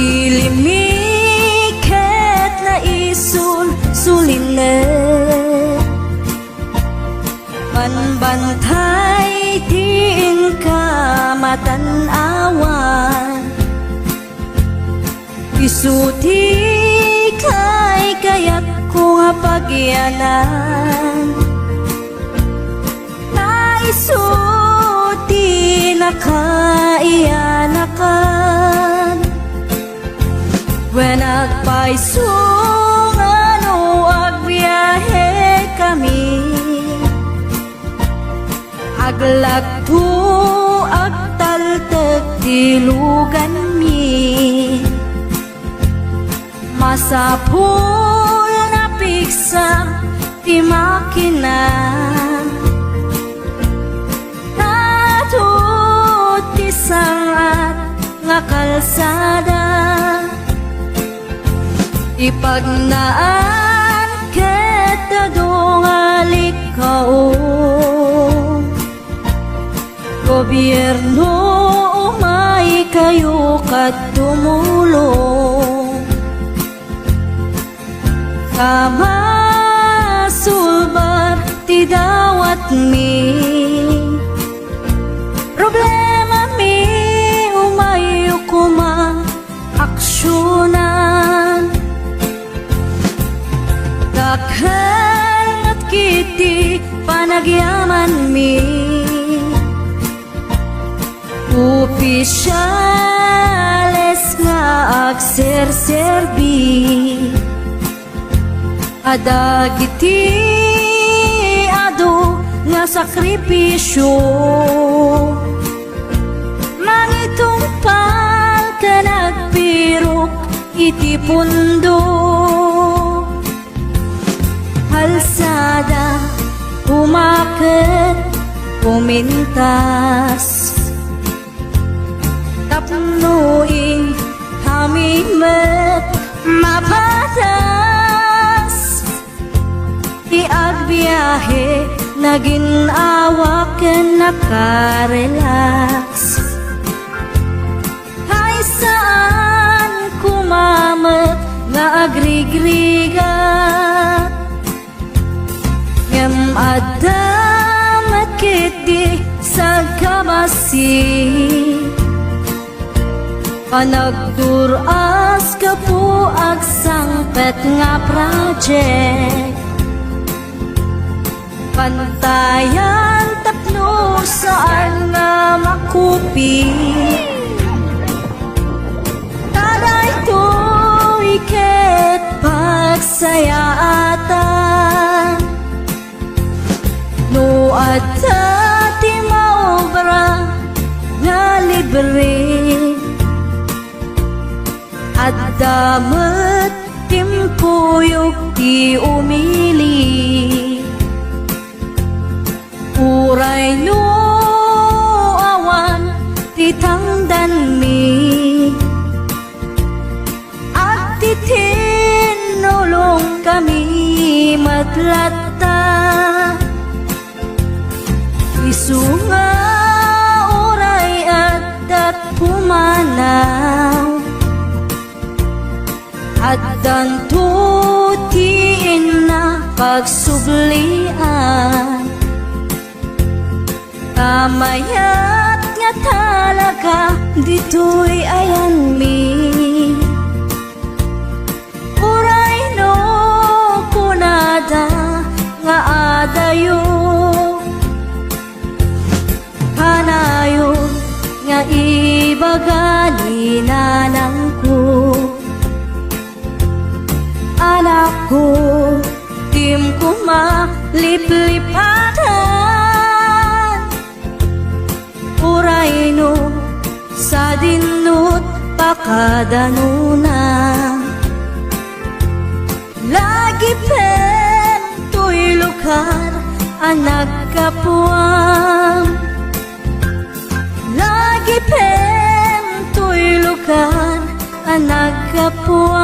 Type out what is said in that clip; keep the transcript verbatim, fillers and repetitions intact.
Ilimmi ket naisul sulinek. Manbantay ti inka matan-awan. Isu ti kaykayatko nga pagyanan. Ta isu ti nakaianakan. Wen agpayso nga no agbiahekami, aglagto, agtaltek ti luganmi. Masapul nga piksa ti makina. Adu ti sangat nga kalsada. Ipagnaan ket adu nga likkao. Gobierno, umaykayo ket tumulong. Ta masulbar ti dawatmi. Problemami, umayyo koma aksionan. Dakkel met ketdi panagyamanmi. Opisiales nga agserserbi. A dagiti adu nga sakripisio, mangitungpal ken agpirok iti pundo. Kalsada, umaket, umintas. Tapno inkami met mapadas. Ti agbiahe, nagin-awa ken nakarelax. Hay saan koma met nga agrigrigat. Ngem adda met ketdi sagkabasi. Panagdur-as gapu agsangpet nga project. Pantayan tapno saan nga makupi. Ta daytoy ket pagsayaatan. No adda ti maobra nga libre, adda met timpuyog ti umili. Uray no awan ti tangdanmi, agtitinnulongkami met latta. Isu nga uray addat pumanaw, addanto ti inna pagsublian. Ta mayat nga talaga ditoy ayanmi. Uray no kunada nga adayo, kanayon nga ibaga ni nanangko. Anakko, dim koma liplipatan. Uray no sadinot pakadanona. Lagipen toy lugar a naggapuam. Lagipen toy lugar a naggapuam.